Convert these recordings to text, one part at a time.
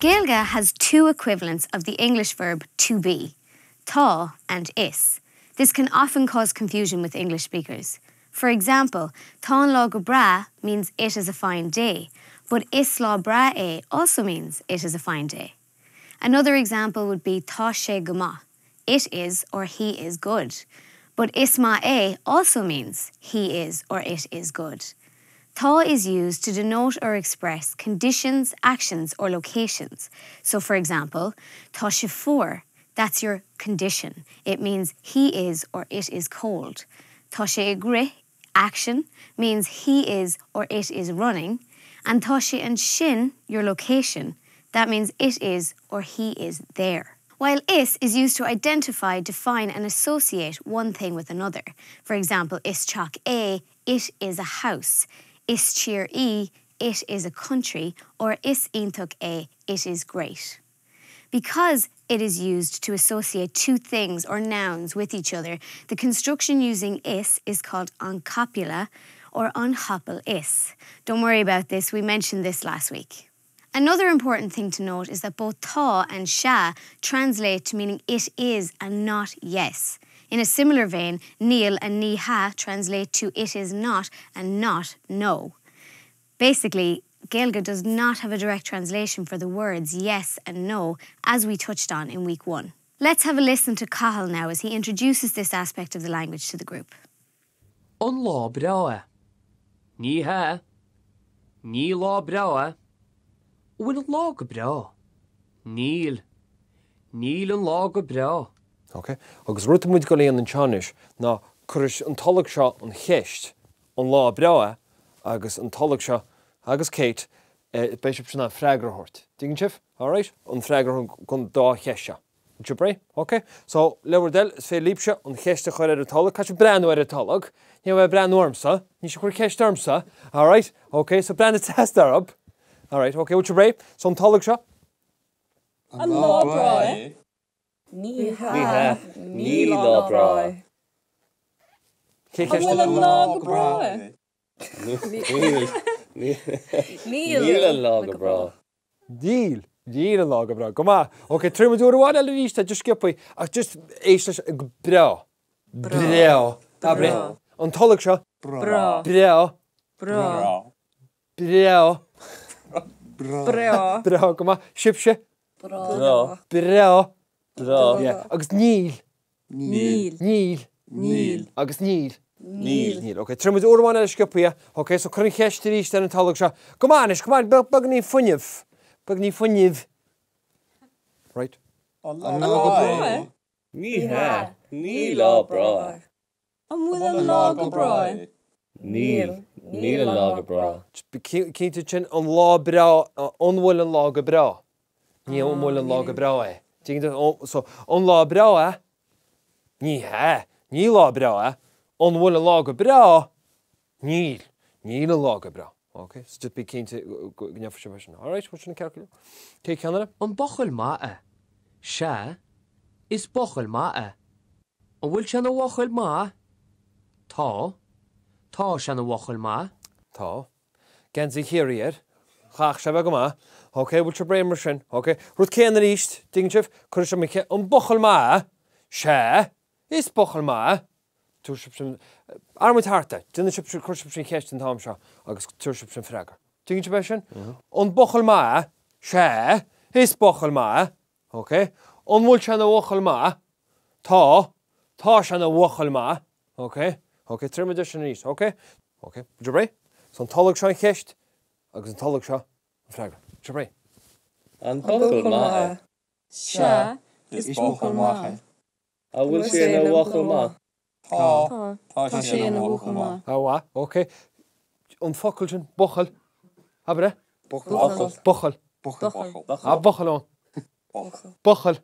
Gaeilge has two equivalents of the English verb to be, tá and is. This can often cause confusion with English speakers. For example, tá an lá go breá means it is a fine day, but is lá breá é also means it is a fine day. Another example would be tá sé go maith. It is or he is good. But is maith é also means he is or it is good. Tá is used to denote or express conditions, actions or locations. So for example, tá sé fuar, that's your condition. It means he is or it is cold. Tá sé ag rith, action, means he is or it is running. And tá sé ansin, your location, that means it is or he is there. While is is used to identify, define and associate one thing with another. For example, is teach é, it is a house. Is tír í, it is a country, or is iontach é, it is great. Because it is used to associate two things or nouns with each other, the construction using is is called an copula or an chapall is. Don't worry about this, we mentioned this last week. Another important thing to note is that both tá and sea translate to meaning it is and not yes. In a similar vein, níl and ní hea translate to it is not and not no. Basically, Gaeilge does not have a direct translation for the words yes and no, as we touched on in week one. Let's have a listen to Cathal now as he introduces this aspect of the language to the group. An lá breá é? Ní hea. Ní lá breá é. An bhfuil an lá go breá? Níl. Níl an lá go breá. Ok. Agus rud atá muid ag dul a dhéanamh anseo anois ná cuirfidh an tolg seo an cheist an lá breá é agus an tolg seo agus Kate beidh sibhse in ann freagra a thabhairt. Dtuigeann sibh? Alright? An freagra don dá cheist seo. An sibh réidh? Ok. So, le bhur dtoil, is féidir libhse an cheist a chur ar an tolg. Caithfidh sibh breathnú ar an tolg. Ní bheith ag breathnú ormsa. Níl sibh ag cur ceist ormsa. Alright? Ok, so breathnaigh trasna orthu. Alright, ok, bhfuil sibh réidh? So an tolg seo. An lá breá é? Ní hea. Ní lá breá é. Cé An bhfuil an lá go breá é? Níl. Níl an lá go breá. Níl. Níl an lá go breá. Go maith. Ok, triail muid uair amháin eile arís, tá just sciobthaí. Ach just éist leis go breá. Breá. Abair é. An tolg seo. Breá. Breá. Breá. Breá. Breá. Breá. Go maith. Sibhse. Breá. Breá. Breá. Yeah. Agus níl. Níl. Níl. Níl. Agus níl. Níl. Níl. Ok, triail muid uair amháin eile sciobthaí. Ok, so cuir an cheist arís ar an tolg seo. Go maith anois, come on, beagáinín fuinnimh. Beagáinín fuinnimh. Right. An lá go breá é? Ní hea, ní lá breá é. An bhfuil an lá go breá é? Níl, níl an lá go breá. Cinnte sin, an lá breá, an bhfuil an lá go breá? Ní an bhfuil an lá go breá é. So, an lá breá é? Ní hea, ní lá breá é. An bhfuil an lá go breá? Níl, níl an lá go breá. Ok, so just bí cinnte go ndéanfaidh sibh é sin. Alright, bhfuil sin ceart go leor? Cé ceann eile? An buachaill maith é? Sea, is buachaill maith é. An bhfuil sé ina bhuachaill maith? Tá. Tá sé ina bhuachaill maith. Tá. Geansaí Chiarraí air. Chaithfeadh sé a bheith go maith. Ok, bhfuil sibh réidh mar sin? Ok. Rud céanna arís, dtuigeann sibh? Cuirfidh sibh an cheist, an buachaill maith é? Sea, is buachaill maith é. Tabharfaidh sibh, athróidh muid thart é. Déanfaidh sibh, cuirfidh sibhse an cheist an t-am seo agus tabharfaidh sibhse an freagra. Tuigeann sibh é sin? An buachaill maith é? Sea, is buachaill maith é. Ok. An bhfuil sé ina bhuachaill maith? Tá. Tá sé ina bhuachaill maith. Ok. Ok, triailfidh muid é sin arís. Ok. Ok, bhfuil sibh réidh? So an tolg seo an cheist agus an tolg seo an freagra. Bhfuil sibh réidh? An buachaill maith é? Sea, is buachaill maith é. An bhfuil sé ina bhuachaill maith? Tá. Tá sé ina bhuachaill maith. Tá mhaith. Ok. An focal sin, buachaill. Abair é. Buachaill. Buachaill. Buachaill. Ah, buachaill ann. Buachaill.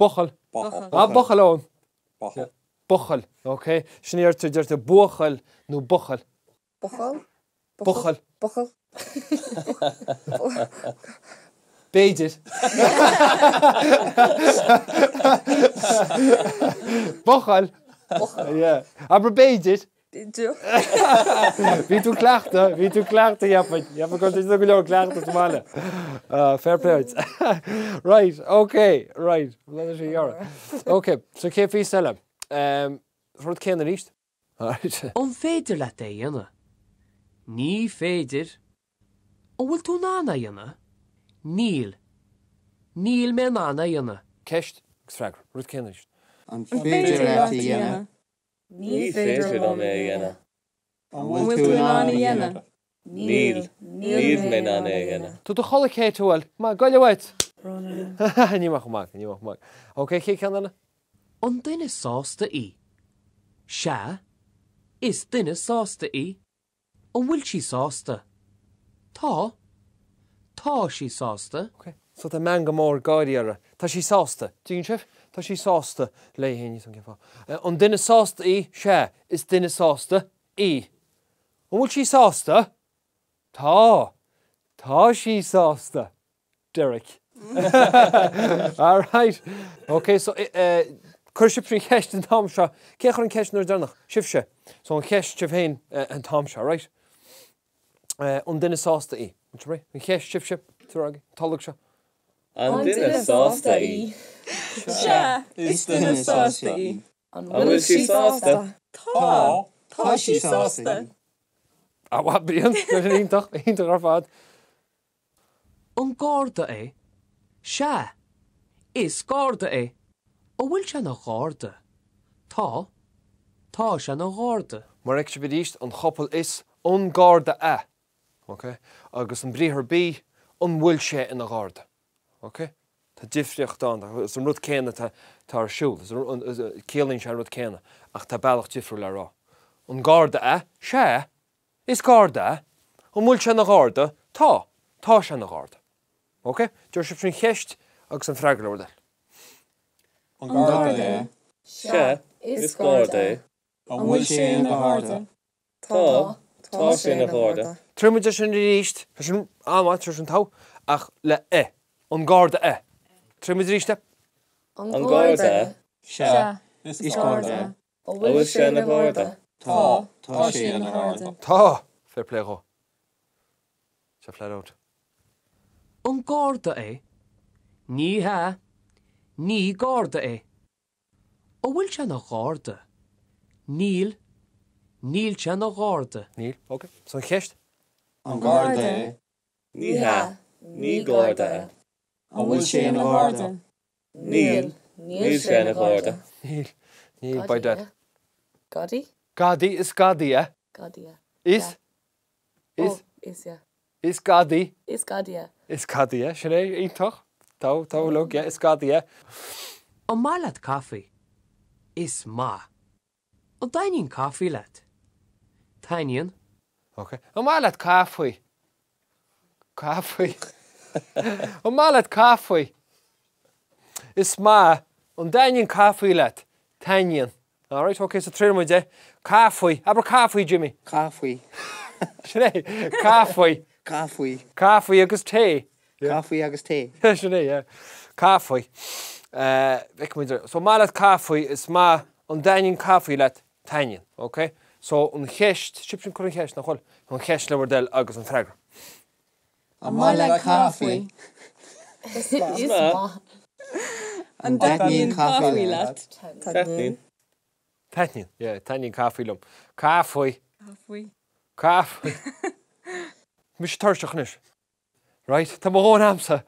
Buachaill. Ah, buachaill ann. Buachaill. Ok. Sin é deirtear, deirtear buachaill nó buachaill. Buachaill. Buachaill. Buachaill. B'fhéidir. Buachaill. Buachaill. Yeah. Abair b'fhéidir. B'fhéidir. Bhí tú cleachta, bhí tú cleachta, cheapfainn. Cheapfainn go raibh tú go leor cleachta sa mbaile. Fair play duit. Right, ok, right. Bhuel, sé ghearra. Ok, so chéad phíosa eile. Rud céanna arís. Right. An féidir leat é a dhéanamh? Ní féidir. An bhfuil tú in ann é a dhéanamh? Níl. Níl mé in ann é a dhéanamh. Ceist agus freagra. Rud céanna arís. An féidir leat a dhéanamh? Ní féidir liom é a dhéanamh. An bhfuil tú in ann a dhéanamh? Níl. Níl mé in ann é a dhéanamh. Tá do chodladh Kate, bhuel, maith, goile uait! Ní maith chomh maith, ní maith chomh maith. Ok, chéad ceann eile? An duine sásta í? Sea, is duine sásta í. An bhfuil sí sásta? Tá. Tá sí sásta. Ok, so tá meangadh mór gáirí uirthi. Tá sí sásta. Tuigeann sibh? Tá sí sásta léi féin, níl 's agam cén fáth. An duine sásta í? Sea, is duine sásta í. An bhfuil sí sásta? Tá. Tá sí sásta. Derek. Alright. Ok, so cuirfidh sibhse an cheist an t-am seo. Cé a chuir an ceist an uair deireanach? Sibhse. So an cheist sibh féin an t-am seo, right? An duine sásta í? An sibh réidh? An cheist sibhse? Tabhair aghaidh, an tolg seo. An duine sásta í? Sea, is duine sásta í. An bhfuil sí sásta? Tá, tá sí sásta. Ah, mhaith, Brian. Iontach, iontach ar fad. An garda é? Sea, is garda é. An bhfuil sé ina gharda? Tá, tá sé ina gharda. Mar a fheiceann sibh arís, an chopail is, an garda é, ok, agus an briathar bí, an bhfuil sé ina gharda, ok? Tá difríocht ann, is an rud céanna atá ar siúl, ciallaíonn sé an rud céanna, ach tá bealach difriúil le rá. An garda é? Sea, Is garda é. An bhfuil sé ina gharda? Tá. Tá sé ina gharda. Ok? Deir sibhse an cheist agus an freagra le bhur dtoil. An garda é? Sea, is garda é. An bhfuil sé ina gharda? Tá. Tá sé ina gharda. Triailfidh muid é sin arís. Tá sin an-mhaith, tá sin togha, ach le é. An garda é? Triailfidh muid arís é. An garda é? Sea, is garda é. An bhfuil sé ina gharda? Tá, tá sé ina gharda. Tá! Fair play dhó. Tá flat out. An garda é? Ní hea. Ní garda é. An bhfuil sé ina gharda? Níl. Níl sé ina gharda. Níl. Ok. So an cheist? An garda é? Ní hea. Ní garda é. An bhfuil sé ina gharda? Níl. Níl sé ina gharda. Níl. Níl, by dad. Gadaí? Gadaí, is gadaí é. Gadaí é. Is. Is. Oh, is, yeah. Is gadaí. Is gadaí é. Is gadaí é, sin é, iontach. Tá, tá, look, yeah, is gadaí é. An maith leat caife? Is maith. An dtaitníonn caife leat? Taitníonn. Ok. An maith leat caife? Caife. An maith leat caife? Is maith. An dtaitníonn caife leat? Taitníonn. Alright, ok, so triailfidh muid é. Caife. Abair caife, Jimmy. Caife. Sin é. Caife. Caife. Caife agus tae. Caife agus tae. Sin é, yeah. Caife. Feicfidh muid. So, maith leat caife, is maith. An dtaitníonn caife leat? Taitníonn. Ok? So, an cheist, sibhse ag cur an cheist, nach bhfuil? An cheist le bhur dtoil agus an freagra. An maith leat caife? Is maith. An dtaitníonn caife leat? Taitníonn. Taitníonn, yeah, taitníonn caife liom. Caife. Caife. Caife. Mise tuirseach anois. Right, tá mo dhóthain a'msa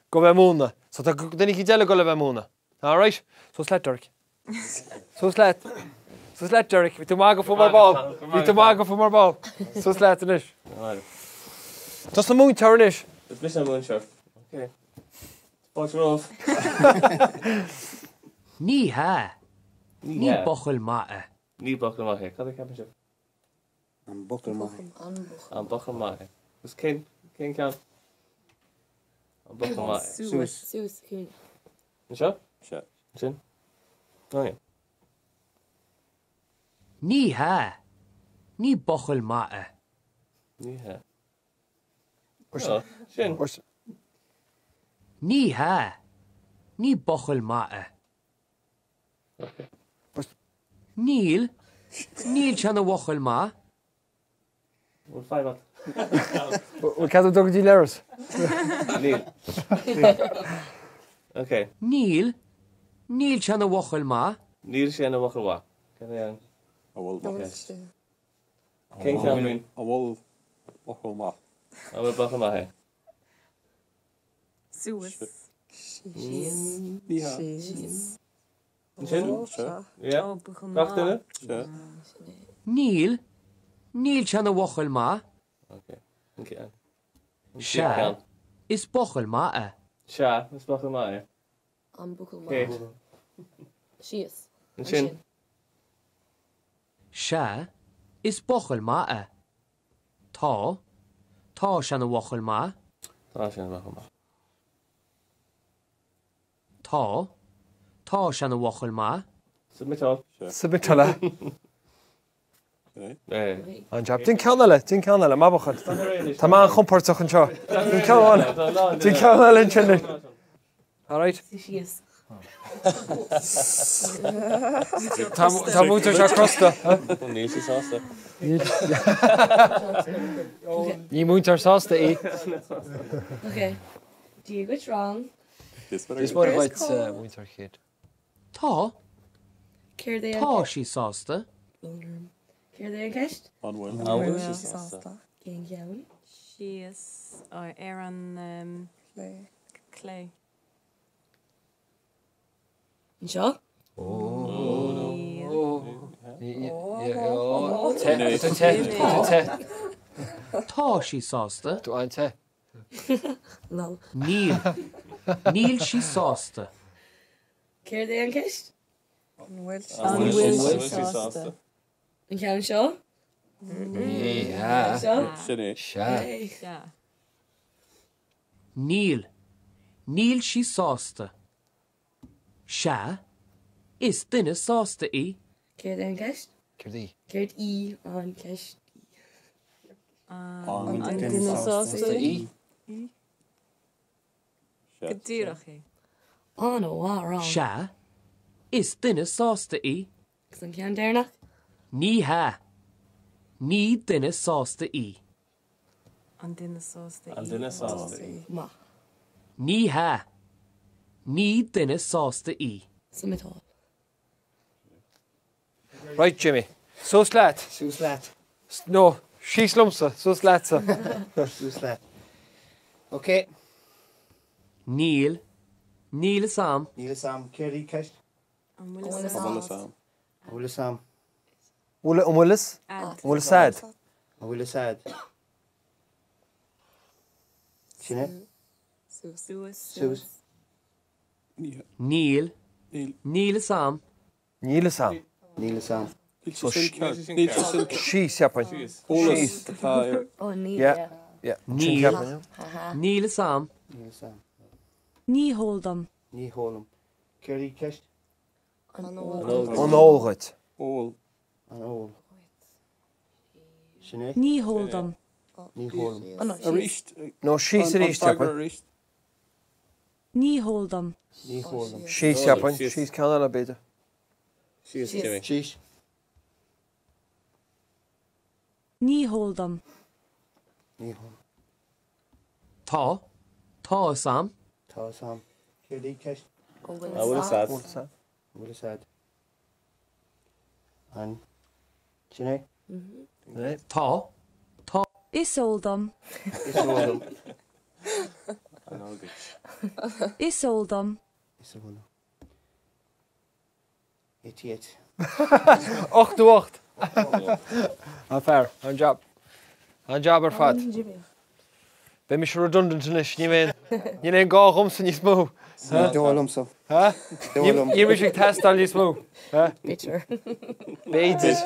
go bheith múineadh, so tá duine eicínt eile ag dul a bheith múineadh. Alright? Suas leat, Derek. Suas leat. Suas leat, Derek. Bhí tú maith go fiú mar ball. Bhí tú maith go fiú mar ball. Suas leat anois. Tusa an múinteoir anois. Is mise an múinteoir. Ok. Fáilte romhaibh. Ní hea. Ní buachaill maith é. Ní buachaill maith é. Cad a cheapann sibh? An buachaill maith é. An buachaill maith é. Agus cén, cén ceann? An buachaill maith é. Suas. Suas, ciúin. Anseo? Sea. Ansin? Oh yeah. Ní hea. Ní buachaill maith é. Ní hea. Oh, sin. Ní hea. Ní buachaill maith é. Níl. Níl sé ina bhuachaill maith. Bhfuil fadhb agat? Bhfuil cead agam dul go dtí leithreas? Níl. Ok. Níl. Níl sé ina bhuachaill maith. Níl sé ina bhuachaill mhaith. Cad é an. An bhfuil maith? Cén ceann faoin? An bhfuil buachaill maith? An bhfuil buachaill maith é? Suas. Síos. Síos. Ansin? Yeah. Gach duine? Níl. Níl sé ina bhuachaill maith. Ok. Sea, is buachaill maith é. Sea, is buachaill maith é. An buachaill maith. Síos. Ansin. Sea, is buachaill maith é. Tá. Tá sé ina bhuachaill maith. Tá sé ina bhuachaill maith. Tá. Tá sé ina bhuachaill maith. Submitáil. Submitáil. An-jab. Déan ceann eile, déan ceann eile, maith buachaill. Tá mé an-chompordach anseo. Déan ceann eile. Déan ceann eile ansin. All right. Síos. Tá múinteoir seo crosta. Níl sí sásta. Ní múinteoir sásta í. Ok. Dia duit rang. Is mór dhuit múinteoir Kate. Tá. Céard é an Tá sí sásta. Céard é an ceist? An bhfuil? An bhfuil sí sásta? Cén ceann? Síos ar an clé. Anseo? Tá sí sásta. Tú an-te. Lol. Níl. Níl sí sásta. Céard é an ceist? An bhfuil sí sásta? An ceann seo? Ní hea. Sin é. Sea. Níl. Níl sí sásta. Sea. Is duine sásta í. Céard é an ceist? Céard í? Céard í an ceist? An duine sásta í? Go díreach í. An-mhaith rang. Sea. Is duine sásta í. Agus an ceann deireanach? Ní hea. Ní duine sásta í. An duine sásta í? An duine sásta í? Maith. Ní hea. Ní duine sásta í. Submitáil. Right, Jimmy. Suas leat. Suas leat. No, síos liomsa, suas leatsa. Suas leat. Ok. Níl. Níl fhios a'm. Níl fhios a'm. Céard í ceist? An bhfuil fhios a'd? An bhfuil fhios a'm? Bhfuil an bhfuil fhios? An bhfuil fhios a'd? An bhfuil fhios a'd? Sin é? Suas. Suas. Níl. Níl fhios a'm. Níl fhios a'm. Níl fhios a'm. Síos, cheapfainn. Síos. Ó, níl, Yeah, yeah. Sin Níl. cheapfainn. Níl fhios a'm. Níl fhios a'm. Ní heol dom. Ní heol dom. Céard í ceist? An eol An eol dhuit? Ól. An eol. Sin é? Ní heol dom. Ní heol dom. Arís. No, síos arís, An freagra cheapfainn. arís. Ní heol dom. Ní heol dom. Síos, cheapfainn. Síos ceann eile, b'fhéidir. Síos, Jimmy. Síos. Ní heol dom. Ní heol. Tá. Tá fhios a'm. Tá fhios a'm. Céard í ceist? An An bhfuil fhios a'd? An bhfuil fhios a'd? An. Sin é? Tá. Tá. Is eol dom. Is eol dom. An eol duit? Is eol dom. Is eol dom. 88. 88! An-fhear. An-jab. An-jab ar fad. Beidh mise redundant anois, níl aon, níl aon gá dhomsa níos mó. Ní dóigh liomsa. Ha? Dóigh liom. Níl mise ag teastáil níos mó. B'fhéidir. B'fhéidir.